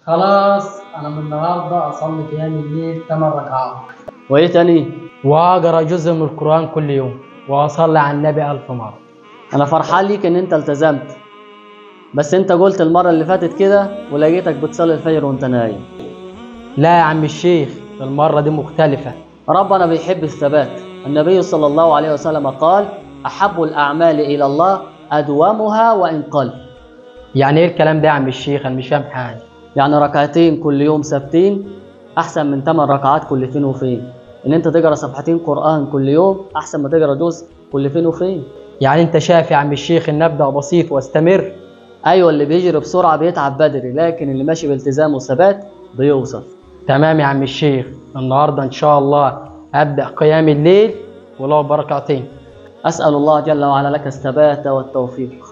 خلاص، انا من النهارده اصلي قيام الليل 8 ركعات. وايه تاني؟ واقرا جزء من القران كل يوم، واصلي على النبي 1000 مرة. انا فرحان ليك ان انت التزمت، بس انت قلت المرة اللي فاتت كده ولقيتك بتصلي الفجر وانت نايم. لا يا عم الشيخ، المرة دي مختلفة. ربنا بيحب الثبات. النبي صلى الله عليه وسلم قال: احب الاعمال الى الله ادومها وان قل. يعني ايه الكلام ده يا عم الشيخ؟ انا مش فاهم حاجة. يعني ركعتين كل يوم ثابتين احسن من 8 ركعات كل فين وفين. ان انت تقرا صفحتين قران كل يوم احسن ما تقرا جزء كل فين وفين. يعني انت شايف يا عم الشيخ ان ابدا بسيط واستمر؟ ايوه، اللي بيجري بسرعة بيتعب بدري، لكن اللي ماشي بالتزام وثبات بيوصل. تمام يا عم الشيخ، النهارده ان شاء الله ابدا قيام الليل ولو بركعتين. اسال الله جل وعلا لك الثبات والتوفيق.